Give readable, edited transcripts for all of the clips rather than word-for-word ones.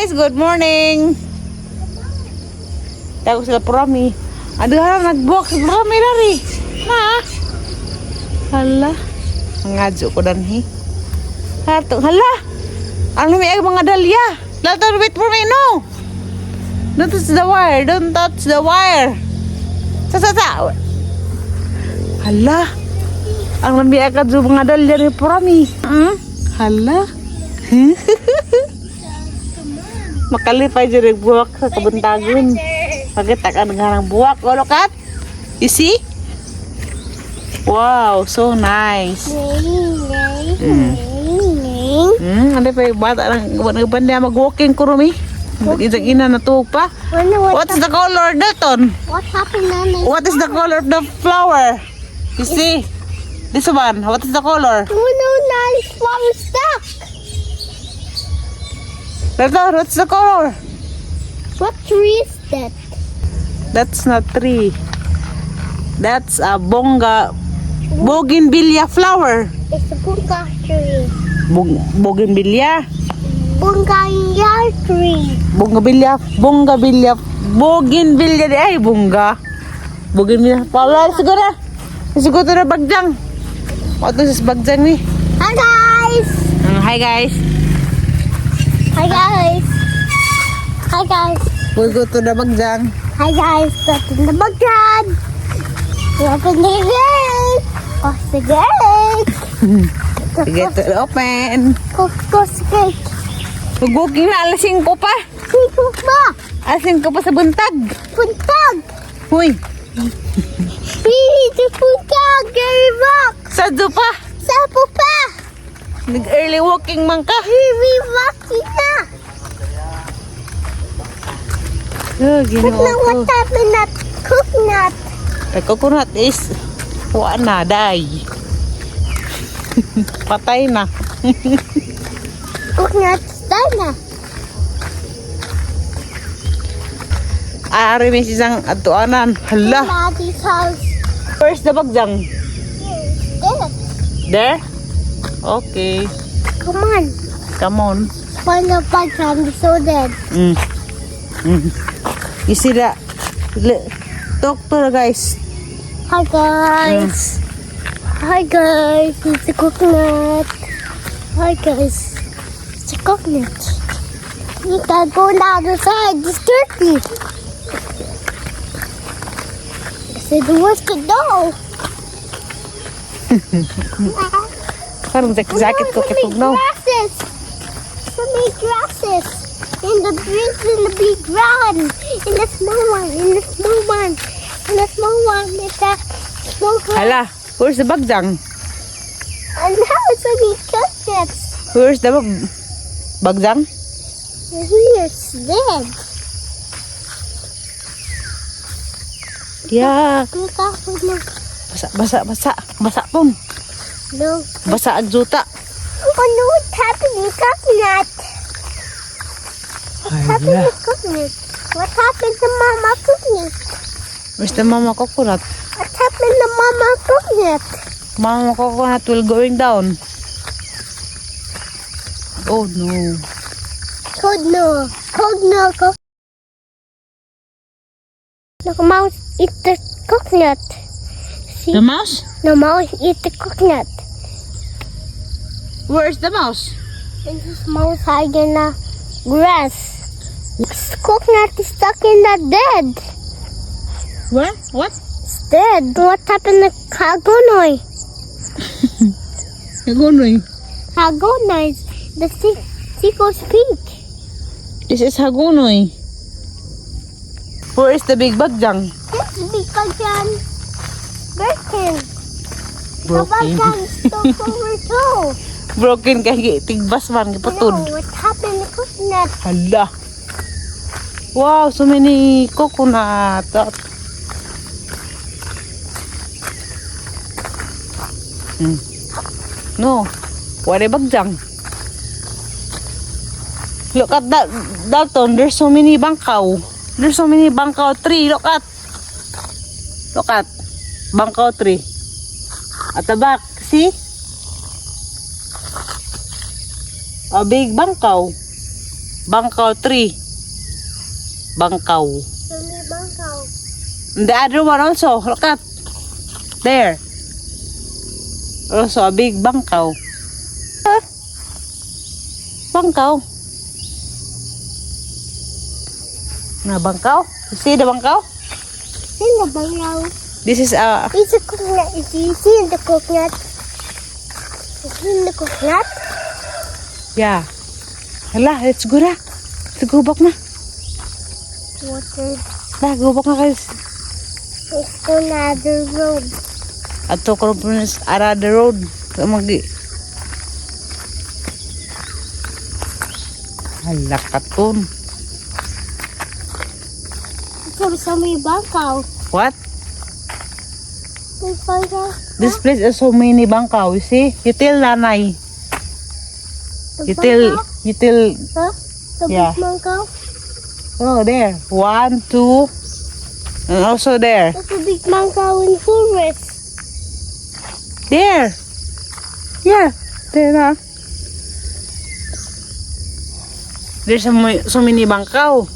Guys, good morning. Tago sila Promi. Ano ha, nag-box Promi lari. Na. Hala. Ngadyo ko danhi. Hato, hala. Ano may mga dalya? Dalton, wait for me, no. Don't touch the wire. Don't touch the wire. Sa, sa, sa. Hala. Ang lami agad yung mga dalya ni Promi. Hala. Makalipay dyan buwak sa kabuntagon. Pagkita ka ng buwak. Oh, look at. You see? Wow, so nice. Ano pa yung bata lang, nagbanda mag-walking ko rumi. Isang ina na pa. What's the color, Dalton? What happened on the What is the color of the flower? You see? This one, what is the color? Oh no, nice flower stuck. Dalton, what's the color? What tree is that? That's not tree. That's a bonga bougainvillea flower. It's a bunga tree. Bougainvillea. Bunga tree. Bougainvillea, bougainvillea, bougainvillea di ay bunga. Bougainvillea. Pala siguro. Siguro na bagjang. What is bagjang ni? Hi guys. Hi guys. Hi guys. Hi guys. We'll go to the bagjang. Hi guys. Open the bagjang. Open the gate. Close the gate. Get to open. Close the gate. Mag-walking na alas 5 pa. Siko pa. Alas 5 pa sa buntag. Puntag. Huy, Pili to puntag. Gary Rock. sa pa. Sapo pa. Nag-early walking man ka. Early walking na. Oh, But Ginoo now ko. what happened that coconut? The coconut is wa na, die. Patay na. Coconut done na. Ari may sisang atuanan. Hala. Daddy's house. Where's the bagjang? There. There? Okay. Come on. Come on. Find the bagjang so dead. You see that? Talk to the guys. Hi guys. Hi guys. It's a coconut. Hi guys. It's a coconut. You gotta go on the other side. It's dirty. I said the worst could go. Parang jacket ko So many kitugnaw. grasses. So many grasses. In the big, in the big ground. In the small one. In the small one. In the small one. It's a small grass. Hala, where's the bagjang? And now it's so many coconuts. Where's the bagjang? Here's dead. Yeah. Look out for the Basa, basa, basa. Basa pun. No. Basa ang juta. Oh no, what's happening? Coconut. What's happening to coconut? What happened to Mama Coconut? Where's the mama coconut? What happened to Mama Coconut? Mama coconut will going down. Oh no. Code no. Code no. The mouse eat the coconut. See? The mouse? The mouse eat the coconut. Where's the mouse? And this mouse hide in the grass. This coconut is stuck in the dead. Where? What? It's dead. What happened to Hagonoy? Hagonoy. Hagonoy is the seagull's peak. This is Hagonoy. Where is the big bagjang? This big bagjang broken. The Broken. bagjang stuck over too. Broken kay tigbas man giputod. No, what happened to coconut? Hala. Wow, so many coconut. No. Wala bagjang. Look at that, Dalton. There's so many bangkaw. There's so many bangkaw tree. Look at. Look at. Bangkaw tree. At the back. See? A big bangkaw. Bangkaw tree. Bangkaw. So many bangkaw. And the other one also, look at. There. Also a big bangkaw. Huh? Bangkaw. Na bangkaw? You see the bangkaw? See the bangkaw. This is a It's a coconut. You see the coconut? You see the coconut? Yeah. Hala, let's go na. Let's go back na. Water. La, go back na, guys. Let's go another road. Ato ko rin sa another road. Mag. Hala katon. So many bangkaw. What? May bangkaw. This place is so many bangkaw, you see? You tell nanay. The You tell, bangkaw? you tell, Huh? The Yeah. big bangkaw? Oh, there. One, two, and also there. That's a big bangkaw in forest. There. Yeah, there na. There's so many bangkaw.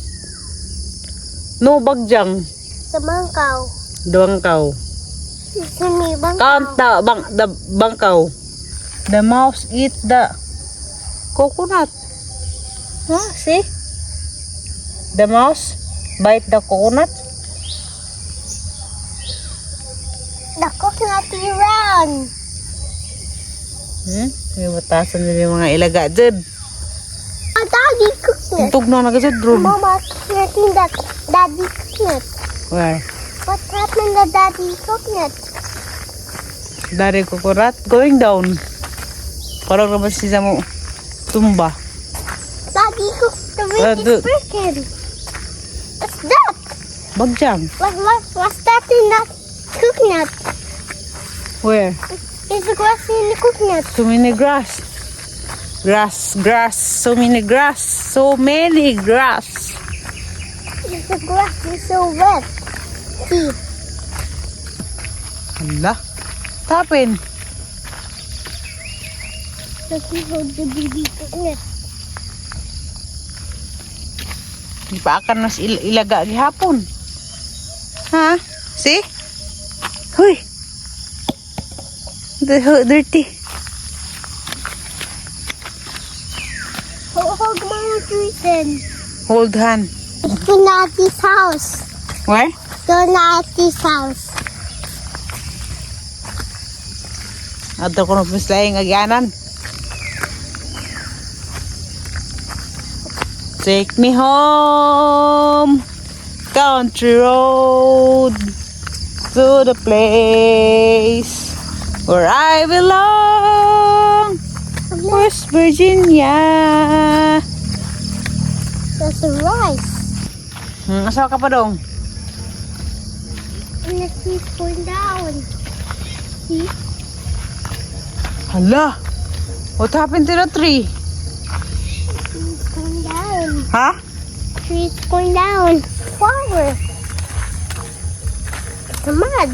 No bagjang. The bangkaw. The bangkaw. It's a many bangkaw. Count the bangkaw. The mouse eat the coconut. Huh? See? The mouse bite the coconut. The coconut will run. May batasan din yung mga ilaga dyan. A daddy coconut. Tugtog na na dyan, drone. Mama, coconut that daddy coconut. Where? What happened to daddy coconut? Dari coconut going down. Parang naman siya mo tumba. Daddy coconut, the wind is broken. What's that? Bagjang. What's that in that coconut? Where? There's a grass in the coconut. So many grass. Grass, grass, so many grass, so many grass. The grass is so wet. See, Hala. Tapin. The people the baby coconut. Di pa akan mas ilaga gihapon. Ha? See? Huy. The dirty. Hold Mama Jason. Hold hand. It's Donati's house. Where? Donati's house. Ato ko na laing agyanan. Take me home, country road, to the place where I belong, West Virginia. There's a rice. Asa ka pa dong? And the tree's going down. See? Hala! What happened to the tree? Tree's going down. Ha? Tree's going down. Flower. It's a mud.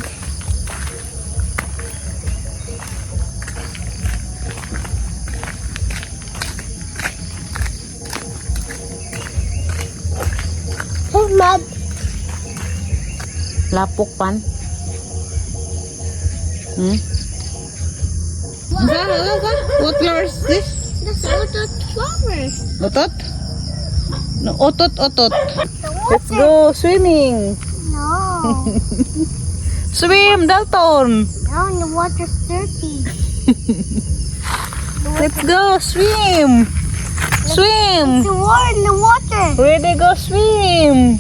Hey, mud. Lapok pan. What flower is this? That's all the flower. Otot? No, otot, otot. The Let's water. go swimming. No. Swim, Dalton. No, the water's dirty. Let's go swim. Swim. It's the water in the water. Ready, go swim.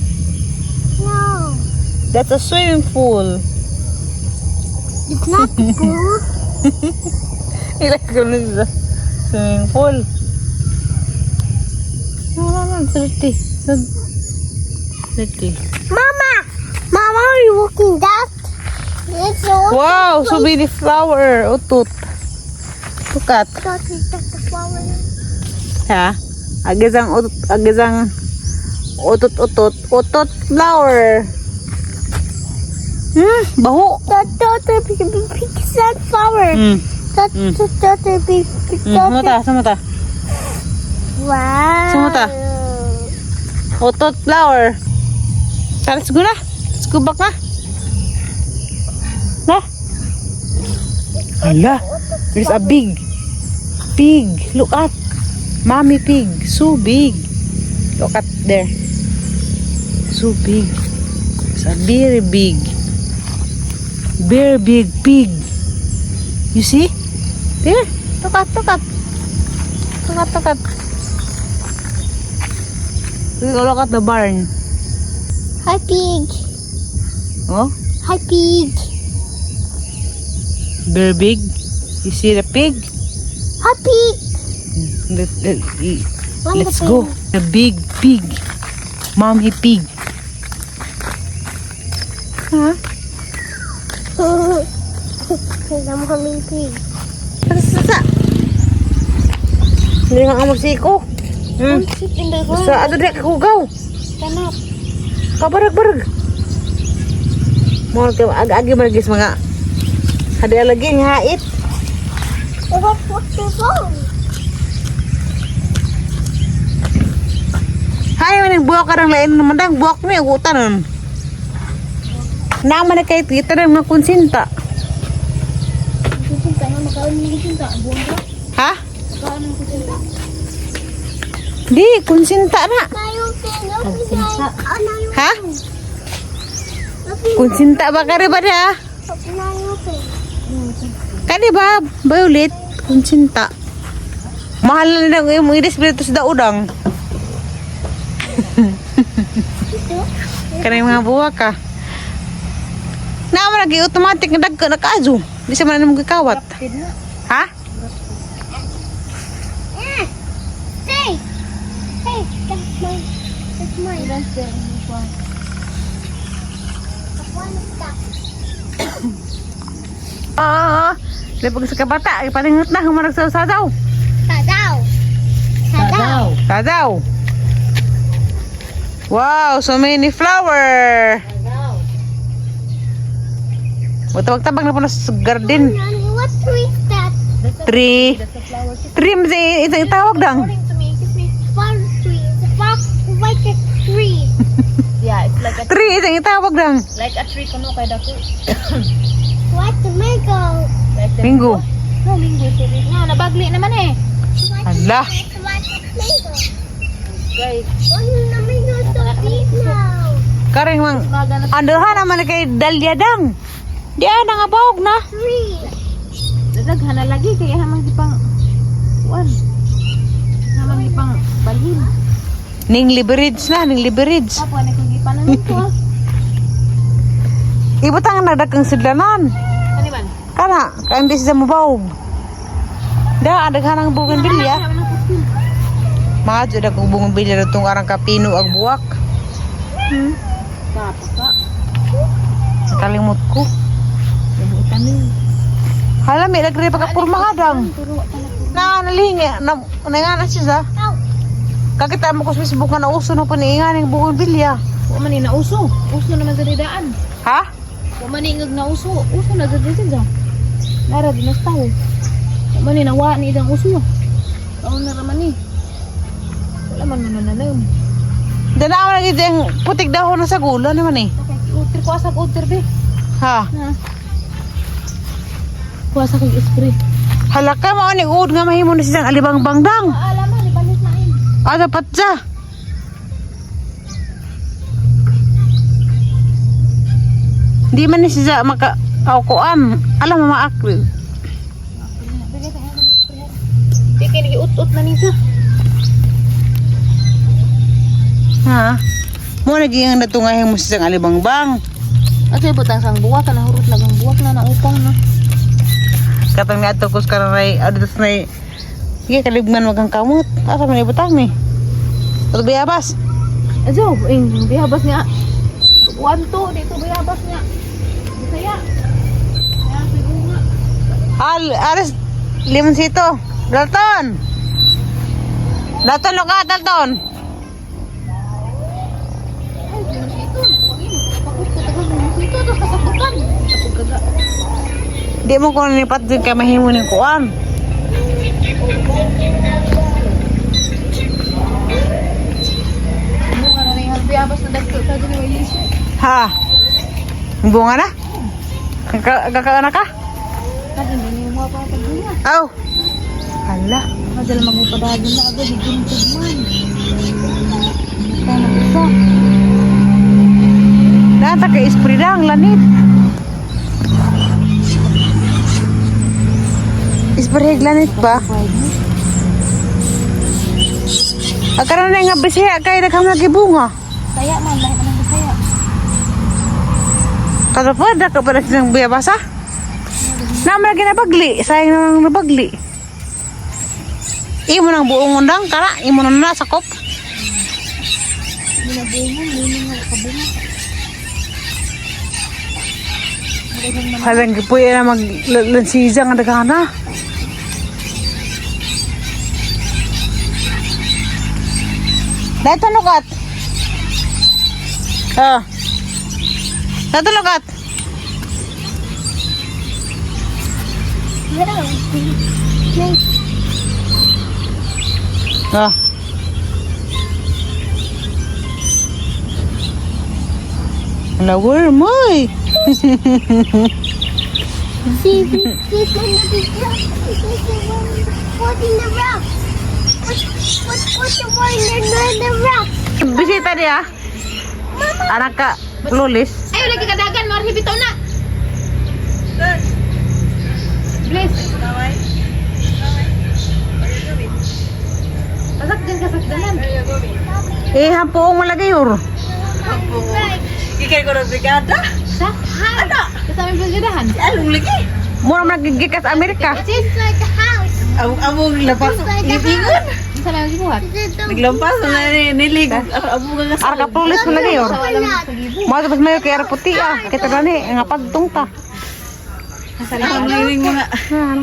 No. That's a swimming pool. It's not the pool. Ilagay ko na sa swimming pool. No, dirty. Dirty. Mama! Mama, are you walking that? It's the water. Wow, so many flower. Utot. Look at. Thought we took the flower. Ha? Agizang utot, agizang utot utot utot flower. Baho. The daughter big big sunflower. The the daughter big big Sumata, sumata. Wow. Sumata. Utot flower. Tara, let's go na. Let's go back na. Na. Hala, there's a big pig. Look at. Mommy pig. So big. Look at there. So big. It's a very big. Very big pig. You see? There. Look at, look at. Look at, look at. Look at the barn. Hi, pig. Oh, Hi, pig. very big. You see the pig? Hi, pig. Want Let's the go. The big pig. Mommy pig. Ha? The mommy pig. Sa, sa. Hindi nga ka. Sit in the Sa ato di kakugaw. Kanap. Kabarag-barag. Mga ka ag-agi maragis mga hadi lagi nga hait. What the phone? Hay man ang buwak karang lain naman dang buwak ni ugutan nun. Naman na kahit kita ng mga konsinta. Kusinta na makaon ni kusinta. Buwan ka? Ha? Makaon ng kusinta. Di, konsinta na. Ha? Konsinta ba ka rin ba niya? Kani ba? Violet, konsinta. Mahal na lang yung iris dito sa daudang. Kanang mga buwak ka. Naman lagi automatic nga dagko na kaazo. Di sa man mo gikawat. Ha? Hey! Hey, that's mine. That's mine. That's the one. One stop. Oo. Lepag sa kabata, ipalingot na humarag sa sadaw. Sadaw. Sadaw. Sadaw. Wow, so many flower. Tabag-tabag na po na sa garden. Nani, what tree is that? Tree. Tree, mas ito itawag dang. Flower tree. It's a flower like a tree. Yeah, it's like a Tree, ito itawag dang. like a tree kuno kay dako. Like the mango. Like the Minggo. No, minggo sorry. Nga nabagli naman eh. Hala. It's like a mango. Guys, Oh, the mango is so big now. Karing mang maga na andohan naman na kay Dalia dang. Di ana nga bawog na. Tree. daghan na lagi kay hamang gipang kuan. Hamang gipang balhin. Ning leverage na, ning leverage. Apo ani kung gipanan ko. Ibutang na dagkang sidlanan. Kani man. Kana, kay hindi siya mabawog. Da, daghan ang bougainvillea. Mga jud akong bougainvillea itong arang kapino ag buwak. Kapa ka. Nakalimot ko. Hala, may lagri pa ka purmahadang. Na, nalingi. Na, na siya sa. Kakita mo ko sa Facebook nga nauso na paniingan ng bougainvillea. Wa man ni nauso. Uso naman sa didaan. Ha? Wa man ni ingag nauso. Uso na sa didaan. Nara di nastaw. Wa man ni nawa ni idang uso. Kaon na raman ni. Wala man man na. Dala ako lagi diyang putik dahon na sa gula naman eh. Okay, utir ko asa utir be. Ha? Ha. Kuha sa kong spray. Hala ka, mao ni uod nga mahimo na siyang alibang-bangdang. Alam mo, libalit na yun. Ah, dapat siya. Di man ni siya maka kaukuan. Alam mo maak. Di kay nag-ut-ut na niya. Ha? Mo naging ang natungahin mo siyang alibangbang. Ate, butang sang buwak na hurot lagang buwak na naupang na. Katong niadto ko sa kananay, ados na. Sige, kalibman wag ang kamot. Asa man ibutang ni? Ato bayabas. Ajo, ing bihabas niya. One two dito bihabas niya. Bisaya. Kaya siguro nga. Al, ares, limonsito. Dalton! Dalton, loka, Dalton! Ay, limonsito. Pakot ko tagal limonsito to kasagutan. Tapos kaga. Di mo ko nilipat din kay mahimo ning kuan. Ano nga na Ha? Bunga na? Kakaana ka? Kada hindi mo pa pagbunga. Aw. Hala. Madala magpadagan na agad gintog man. Kaya na isa. Data kay spray lang lanit. Spray lanit ba? Akaroon na nga bisaya kay daghang lagi bunga. Saya man, lahi man ang Bisaya. Kada pa da ka pa ng biyabasa. Naman lagi nabagli, sayang na lang nabagli. Imo nang buong undang kara, imo na na sakop. Hindi na bunga, hindi na kabunga. Halang gipuy na mag lansiza nga daghana. Dito nukat. Ah. Dito nukat. No. Ah. Ala worm oy. See, this one, this one, this one, what in the rock? What the one in the rock? Bisita niya. Anak ka, lulis. Ay, lagi kadagan, marhi bitaw na. Bless. Pasakdan ka sakdanan. Eh, hampuong malagay or. Ikay ko ng brigada. Sa? Ano? Sa aming brigadahan. Along lagi. Mura man nagigikas Amerika. It's like a house. Among among lapas. Ibingon. Sa lang gibuhat. Naglampas na ni nilig. Among nga Ara ka pulis malagay or. Sa wala mo sa gibo. Mo tapos mayo kay ara puti ah. Kita gani nga pagtong ta. Ang liling mga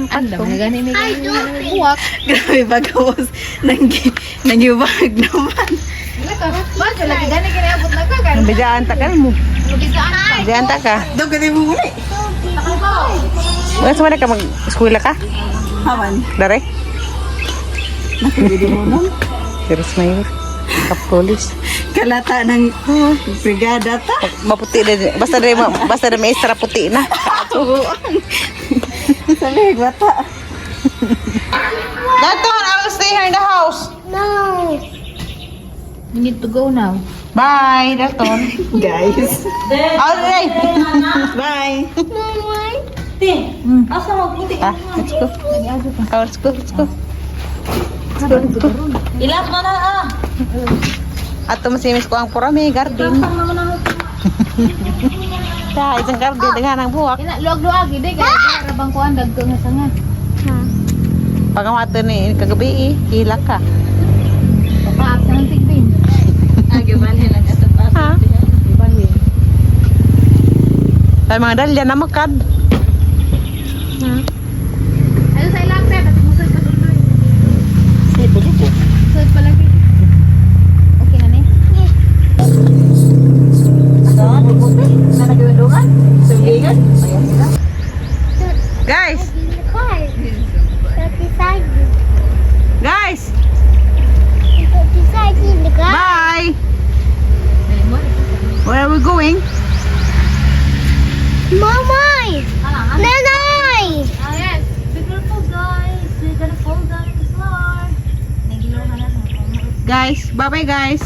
Anda man gani may gani buwak. grabe pagkawas nang nangyubag naman. Wala ka. Ba lagi gani kini abot na ka kan. Bidaan ta kan mo. Mabisaan ka. Bidaan ta ka. Daw ka mo uli. Wala sa ka mag eskwela ka? Haman. Dare. Nakagidi mo nun. Teres mayor. Kapulis. Kalata ng brigada ta. Maputi na basta dere may extra puti na. Sa lihig bata. Daton, I will stay here in the house. No. You need to go now. Bye, Dalton. Guys. Alright. Bye. Mama. Ah, let's go. Oh, let's go, let's go. Let's go, let's go. Ilap na na ah. Ato masimis ko ang purami, garden. Ta, isang garden, daghan ang buwak. Ina luag-luag ide kay rabang kuan dagko nga sanga. Pagamato ni kagabi, eh, hilak ka. Papaak sa ng tigbin. Gibalhin ang ato pa. Ha? Ay, mga dalya na makad. Ayo sa ilang te, pati musod pa tuloy. Sud palagi. Okay na ni. Guys, In the car. But beside you. guys, But beside you in the car. bye. Where are we going? Mama. Nanay. Ah, yes. Be careful, guys. You're gonna fall down on the floor. Nagiluhan na na. Guys, bye-bye guys.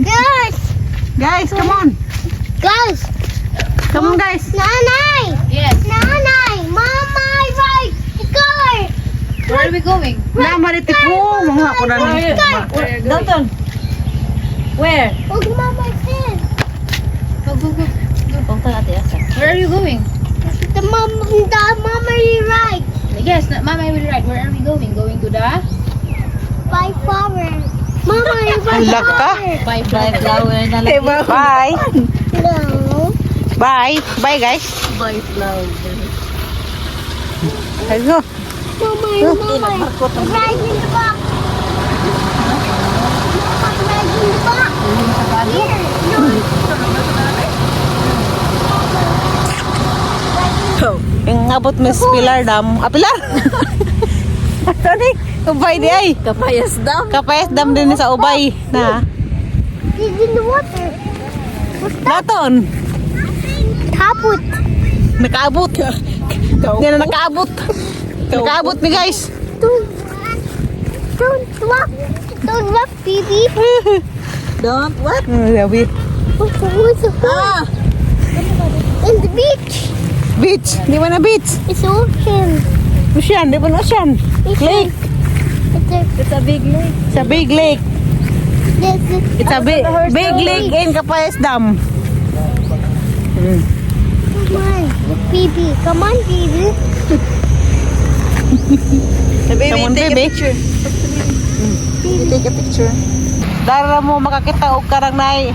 Guys. Guys, come on. Guys. Come on, guys. Nanay. Yes. Nanay. Mama, ride the car. Where are we going? Na maritik ko mga ko na ni. Dalton. Where? Oh, Mama said. Go, go, go. Go. Where are you going? The mama ride. Yes, Mama will ride. Where are we going? Going to the By flower. Mama, you buy Hala ka. flower. buy flower. Bye. No. Bye. Bye, guys. Bye flower. Let's go. Mama, mama, ride in the box. Mama, ride in the box. Here. No. Yung abot Miss Pilar Dam. Ah, Pilar! Ano ni? Ubay di ay. Kapayas dam. Kapayas Dam din sa Ubay. Na. He's in the water. What's that? Dalton. Kaput. Nakaabot. Hindi na nakaabot. Nakaabot mi, guys. Don't walk. Don't walk, baby. Don't what? Sabi. What's the Ah! In the beach. Beach. Di ba na beach? It's ocean. Ocean. Di ba na ocean? Lake. It's a, It's a big lake. It's a big lake. there's a, It's a big, big lake in Capayas Dam. Come on, baby. Come on, baby. Baby, Come on, take baby. a picture. Baby. Take a picture. Dara mo makakita og karang nay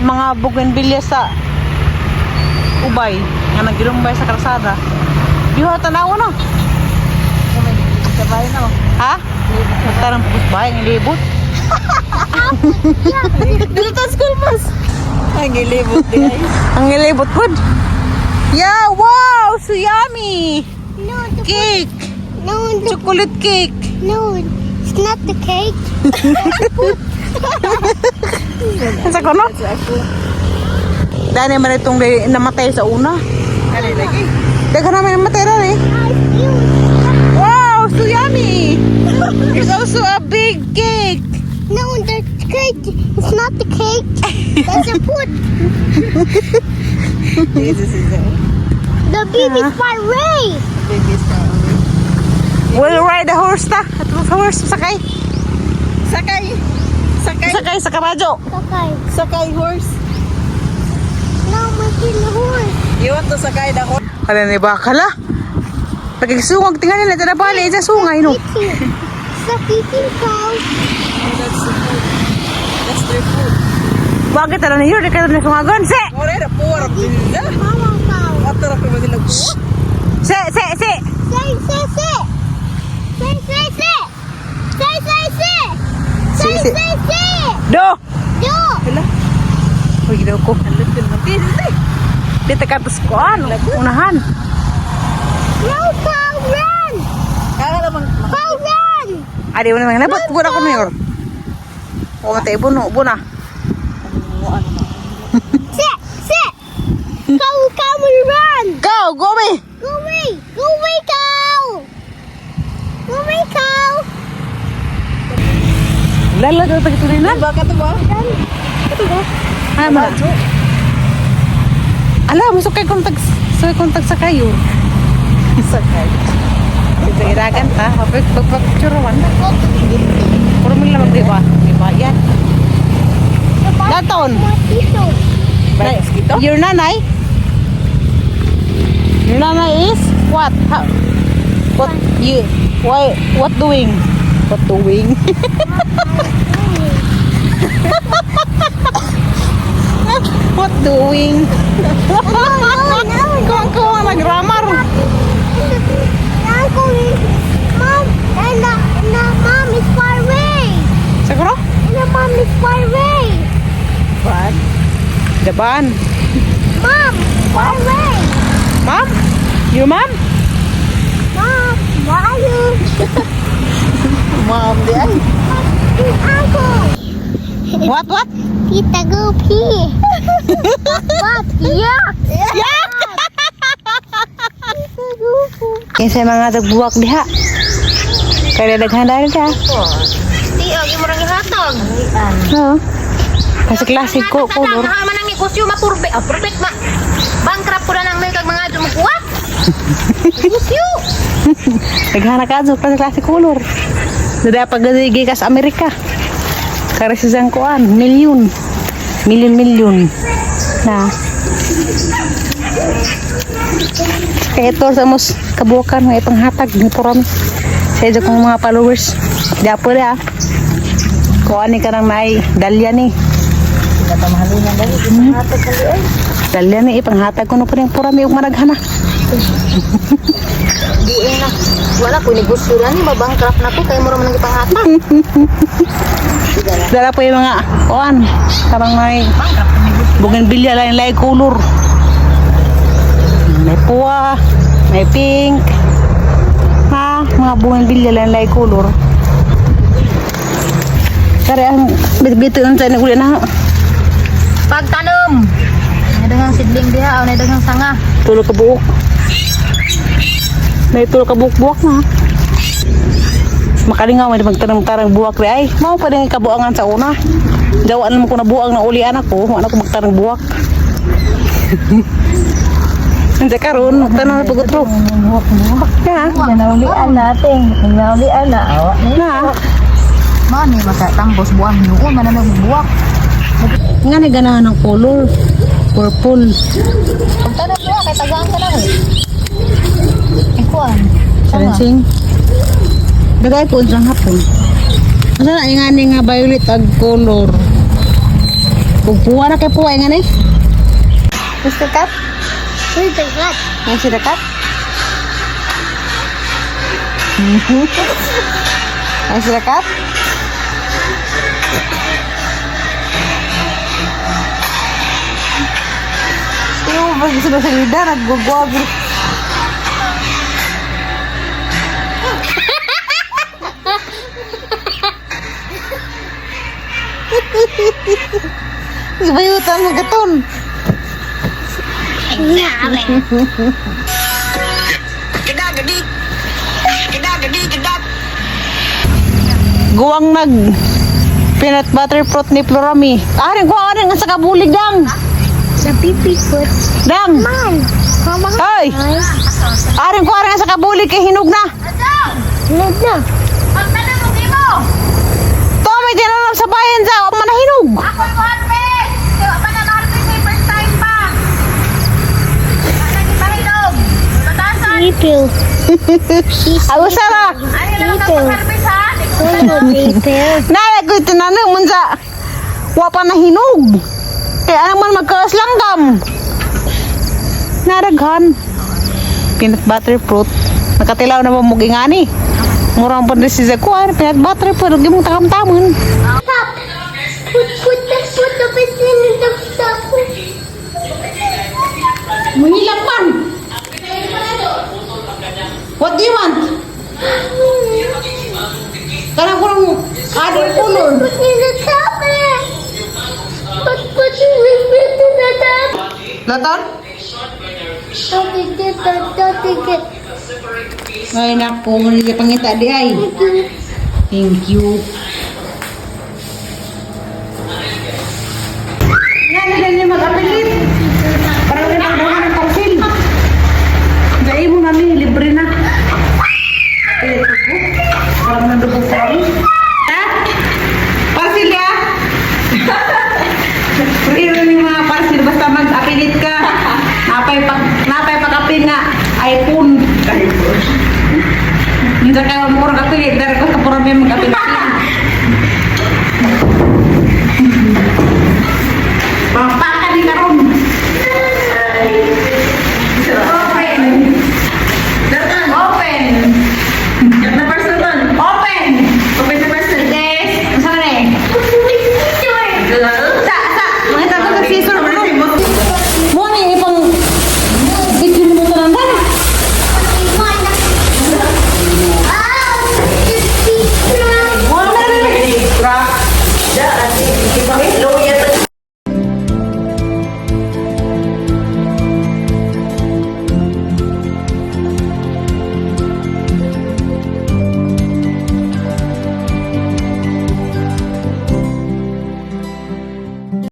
mga bougainvillea sa ubay nga nagilumbay sa kalsada. Diha tanaw no. Sabay no. Ha? Tarang bay ang libot. Dito ta school bus. Ang ilibot, guys. Ang ilibot pud. Yeah, wow, so yummy. No, the, Cake, no, the, chocolate cake. No. It's not the cake. Sa kono? Dani man itong namatay sa una. Ali lagi. Daghan naman namatay ra eh. I feel Wow, so yummy. There's also a big cake. No, the cake. It's not the cake. That's a foot. This is the The baby's far away. baby's far away. We'll ride the horse ta. At horse, sakay. Sakay. Sakay. Sakay sa kabayo. Okay. Sakay horse. No, we're in the horse. You want to sakay the horse? Kala ni bakala. Pagsungag tingali na tada bali sa sungay no. Eating. Stop eating, cow. That's the food. That's their food. Bakit tara na yun, di ka na sungagon. Se! Ora ra po ra nila. Mama cow. Ato ra ko nila kuha. Se, se, se! Say, say, say. Say, say, say. Say, say, say. Say, Say, say. say, say. Do! Do. Hala. Uy, ginaw ko. Ang man. Di, di. Di ta katos ko ano, unahan. No, cow, run. Kaya lamang Cow, run. Adi mo naman nabot gud ako mayor. O matay buno, buna. Sit, sit. Cow, cow, run. Go, go me. Go away. Go away, cow. Go away, cow. Lala daw tagtulinan. Baka to ba? Ito ba? Ah, ma. Ala, musukay kong tag sukay kong tag sakayo. Sakay. Sa iragan ta, pagpicture man na. Puro mo lang magdiba. May bayan. Dalton. Mosquito. May mosquito? Your nanay? Your nanay is what? How? What you? Why? What doing? What doing? What doing? No, no. Kung kung ang grammar. Uncle, Mom, and the mom is far away. Siguro? And the mom is far away. What? Daban. Mom, far away. Mom? Your mom? Mom, why are you? Mom, di ay. Uncle, What? What? Tita, go pee. What? Yeah. Yeah! Tita, go pee. Kinsa mga tagbuwak diha. Kaya daghan dahil ka. Di, agi mo rang ihatag. Oo. Kasi klase ko, color. Naka man ang negosyo, ma-perfect. Ah, perfect ma. Bankrupt ko na nang may kag mga dumukuha. Negosyo. Daghan na ka kasi klase color. Dada pag ka sa Amerika. Kare sa kuan, milyon. Milyon milyon. Na. Kaya ito sa mos kabuwakan nga ipanghatag ni Puram. Sa iyo kong mga followers. Diapo da. Kuan ni kanang naay dalya ni. Pinatamahalunan dali. Ipanghatag dali ay. Dalya ni ipanghatag ko no pa ning Puram ug managhana. Di eh na. Wala ko negosyo lang, mabankrupt na ko kay mo ra man ang ipanghatag. Dala po yung mga kuan karang may bougainvillea lain lain color. May puwa, may pink. Ha, mga bougainvillea lain lain color. Kare ang bitbit sa uli na. Pagtanom. May daghang sidling diha, o may daghang sanga. Tulo ka buok. May tulo ka buok buwak na. Makalingaw may magtanong-tarang buwak ri ay. Mao pa din kabuangan sa una. Jawaan mo ko na buang na ulian ako, wala ko magtarang buwak. Hindi karon, magtanong na pagutro. Ha? Naulian natin. Naulian na. Awa. Na. Mani makatambos buwang nuon man ang buwak. Nga ni ganahan ng color. Purple. Pagtanom diha kay tagaan ka na eh. Ikuan. Sarinsing. Bagay po unsang hapon. Asa na ingani nga violet ag color. Kung puwa na kay puwa ingani. Mr. Cat? Where's the cat? May si the cat? May si the cat? Tingnan mo ba sila sa lida? Naggugwag. Ibayutan mo gaton. Guwang nag peanut butter fruit ni Florami. Aring ko aring sa kabulig dang. The pipi put. Dang. Man. Mama. Hoy. Aring ko aring sa kabulig kay hinog na. No, no. Pagtanom mo kimo. To may tinanom sa bayan sa wa man nahinog. Ako mo harvest. Kaya pa na harvest eh, first time pa. Lagi pahinog. Matasan. People. Ago sara. Ano lang People. harvest ha? People. Nara ko tinanom mun sa wa pa nahinog. Kay ano man magkaas langgam. Naraghan. Peanut butter fruit. Nakatilaw na ba mo gingani? Murang pa si Zakuan, peanut butter fruit, huwag mong takamtamon. Stop. Put the piston in the top. Mangilang man! What do you want? Karang kurang other color. Put in the top. Eh. Put in the top. Laton? Don't get it, don't get it. Ay, naku, mali pangita di ay. Thank you. Nga, nila niya mag-apilit. Parang rin ang buha ng parcel. Dahil mo na ni, libre na. Apilit ko. Parang nandubog sa akin.